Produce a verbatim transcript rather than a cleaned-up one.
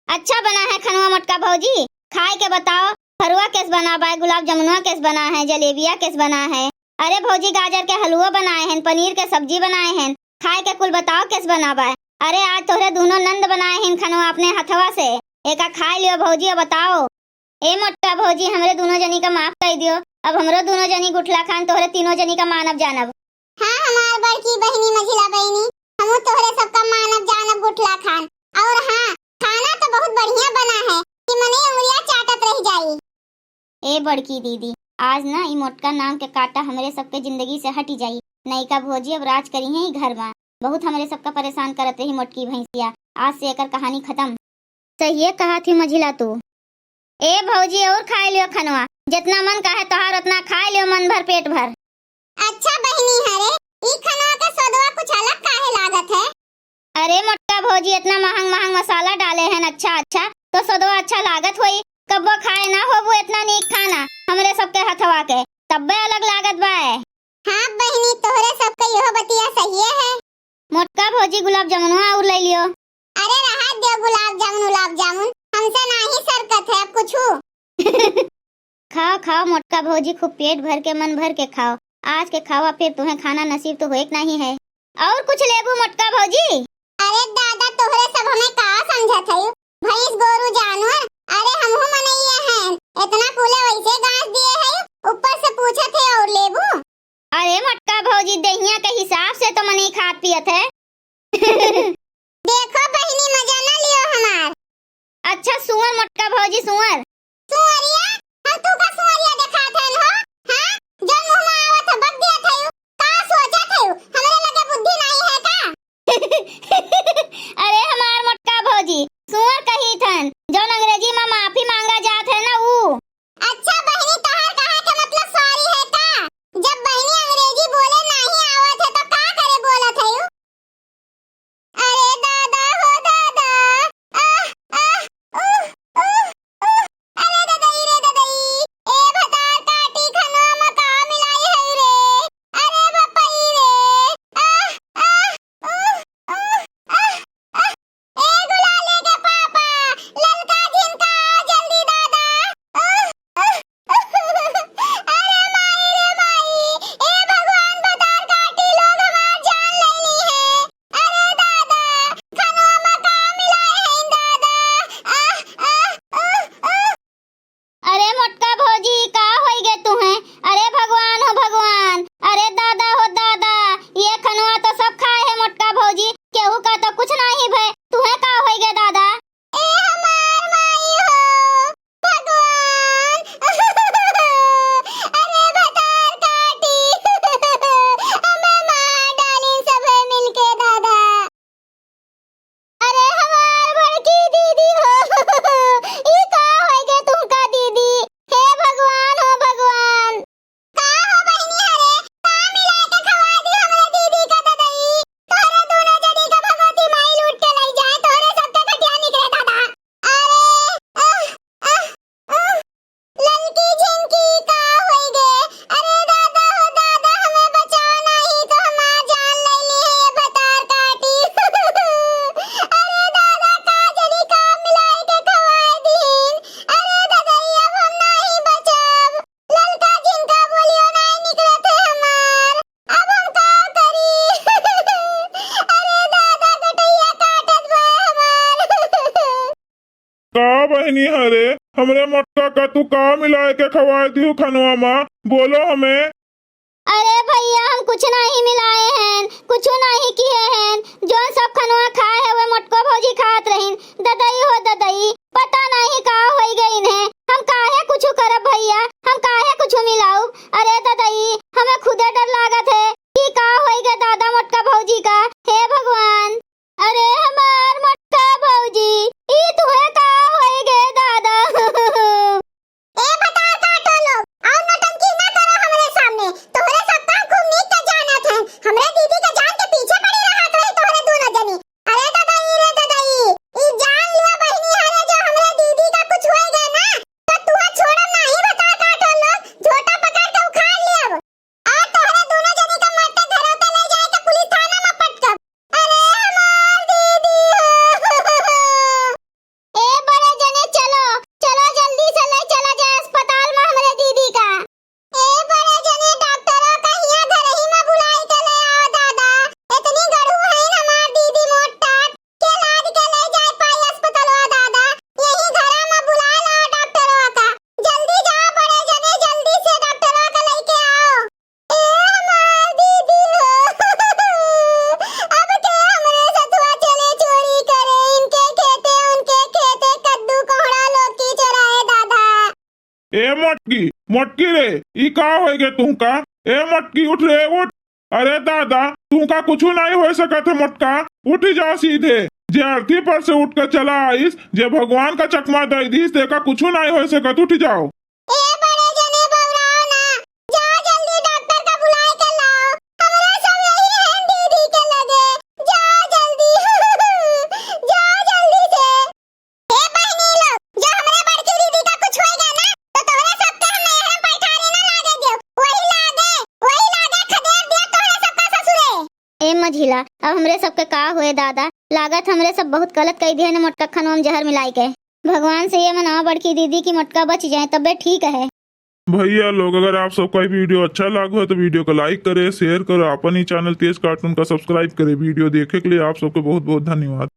अच्छा बना है खनवा मोटका भौजी, खाए के बताओ, फरुआ केस बना बाय, गुलाब जमुनवा केस बना है, जलेबिया केस बना है। अरे भौजी, गाजर के हलुओ बनाए हैं, पनीर के सब्जी बनाए हैं, खाए के कुल बताओ केस बना बाय। अरे आज तोहरे दूनो नंद बनाए हैं खनवा अपने हथवा से, एका खाए लियो भौजी, अब बताओ। ए मोटका भौजी, हमरे दूनो जनी का माफ कर दियो, अब हमरो दूनो जनी गुठला खान तोहरे तीनों जनी का मानब जानब। हाँ, हमार बड़की बहिनी, मझिला बहिनी, हमहू तोहरे सबका मानब जानब गुठला खान। और हाँ, खाना तो बहुत बढ़िया बना है कि मनई उंगलिया चाटत रह जाई। ए बड़की दीदी, आज ना ई मोटका नाम के कांटा हमरे सबके जिंदगी से हटी जाई। नयका भौजी अब राज करी हैं ई घर मा। बहुत हमरे सबका परेशान करत रही मोटकी भैंसिया, आज से एकर कहानी खत्म। सहिए कहत ही मझिला तू। ए भौजी, और खाए लियो खनवा, जितना मन कहे तोहार उतना खाए लियो, मन भर पेट भर। अच्छा बहिनी, हरे ई खनवा के स्वादवा कुछ अलग काहे लागत है? अरे मोटका भौजी, इतना महंग महंग मसाला डाले हैं, अच्छा अच्छा, तो स्वादवा अच्छा लागत होई। कब्बो खाए ना होबू इतना नीक खाना हमरे सबके हथवा के, तब्बे अलग लागत बा। हाँ बहिनी, तोहरे सबके इहो बतिया सहिए है। मोटका भौजी, गुलाब जामुनवा और ले लियो। अरे रहा दो गुलाब जामुन, गुलाब जामुन, हमसे नाही सरकत है अब कुछू। खाओ खाओ मोटका भौजी, खूब पेट भर के, मन भर के खाओ। आज के खावा फिर तुम्हें खाना नसीब तो होए के नाही है। और कुछ लेबू मोटका भौजी? अरे दादा, तोहरे सब हमें का समझत है? भैंस गोरू जानवर, अरे हमहू मनइये हैं, इतना कुले वैसे गांस दिए है, ऊपर से पूछत है और लेबू? अरे मोटका भौजी, दहिया के हिसाब से तो मनई खात पियत है। देखो बहिनी, मजा ना लियो हमार। अच्छा सुअर मोटका भौजी, सुअर। सुअरिया? हम तू का सुअरिया देखात हन हो? हाँ? जौन मुंह में आवत है, बक दिया थयू। का सोचत हयू? हमरे लगे बुद्धि नहीं है का? अरे हमार मोटका भौजी, सुअर कही थन, जौन अंग्रेजी में माफी मांगा जात है ना, ऊ। अच्छा बहिनी, तोहार कहे के मतलब sorry है का? जब बहिनी अंग्रेजी बोले नाही आवत है तो का करे बोलत हयू? अरे दादा हो दादा, आह, आह, उह, उह, उह। अरे ददई रे ददई, ए भतार काटी खनवा में का मिलाई है रे? अरे बपई रे, आह, आह, उह, उह, आह, आह। ए गुलाले के पापा, ललका झिनका, जल्दी दादा। उह, उह, उह। अरे माई रे माई, ए भगवान, भतार काटी लोग हमार जान लेनी है। अरे दादा, खनवा में का मिलाए हैं दादा? आह, आह, उह, उह। अरे मोटका भौजी, का होई गे तुहें? अरे भगवान हो भगवान, अरे दादा हो दादा, ये खनवा तो सब खाए है मोटका भौजी, केहू का तो कुछ नाही भय, तुहें का होई गे दादा? ए हमार माई हो, भगवान, अरे भतार काटी, हमें मार डालिन सभे मिलके दादा। अरे हमार बड़की दीदी हो, ई का होई गे तुमका दीदी? हे भगवान हो भगवान। का हो बहिनी हरे, का मिलाए के खवाए दी हमरे दीदी का ददई? तोहरे दूनो जनी का भगवती माई लूट के लई जाए, तोहरे सबके घटिया निकले दादा। अरे, आह, आह, आह। ललकी झिनकी का होई गे? अरे दादा हो दादा, हमें बचाओ, नाही तो हमार जान ले ली है ये भतार काटी। अरे दादा, का जनी का मिलाई के खवाए दीन। अरे ददई, अब हम नाही बचब। ललका झिनका बोलियो नाही निकलत है हमार। अब हम का करी? अरे दादा, गटैया काटत बा हमार। का बहिनी हरे, हमरे मोटका का तू का मिलाए के खवाए दिहू खनवा मा? बोलो हमें। अरे भैया, हम कुछ नाही मिलाए हैं, कुछ नाही किए हैं। जौन सब खनवा खाए है, वे मोटको भौजी खात रहिन। ददई हो ददई, पता नाही का होई गइन है। हम काहे कुछ करब भैया, हम काहे कुछ मिलाउब? अरे ददई, हमें खुदे डर लागत है कि का होई गे दादा मोटका भौजी का। हे भगवान। अरे हमार मोटका भौजी, ई तुहे का होई गे दादा? ए भतार काटो लोग, और नौटंकी ना करो हमरे सामने। तोहरे सब काम खूब नीक के जानत हैं। हमरे दीदी के जान के पीछे पड़ी रहत रही तोहरे दूनो जनी। अरे ददई रे ददई, ई जान ले ए मोटकी, मोटकी रे, ई का होइगे तुहका? ए मोटकी, उठ रे, उठ। अरे दादा, तुहका कुछु नाहीं होइ सकत है मोटका, उठी जाव सीधे। जे अर्थी पर से उठ के चला आइस, जे भगवान का चकमा दइ दीस, तेका कुछु नाहीं होइ सकत, उठी जाव। ए बड़े जने बउराव ना, जाव जल्दी डॉक्टर का बुलाइ के लाव। हमरा सब यही है दीदी के लगे। जाव जल्दी, जाव जल्दी से। ए बहिनी लोग, जो हमरे बड़की दीदी का कुछ होइगा ना, तो तोहरे सबके हम मेहर में पैठारी ना लागे देव। वही लागे, वही लागे खदेड़ दिया तोहरे सबका ससुरे। ए मझिला, अब हमरे सबके का होए दादा? लागत हमरे सब बहुत गलत कइ दिहे न मोटकखनवा में जहर मिलाइ के। भगवान से ये मनावा बड़की दीदी की मोटका बच जाए, तबे ठीक है। भइया लोग, अगर आप सबका ये वीडियो अच्छा लागो है तो वीडियो को लाइक करे, शेयर करो, अपन ही चैनल तेज कार्टून का सब्सक्राइब करे। वीडियो देखे के लिए आप सबको बहुत बहुत धन्यवाद।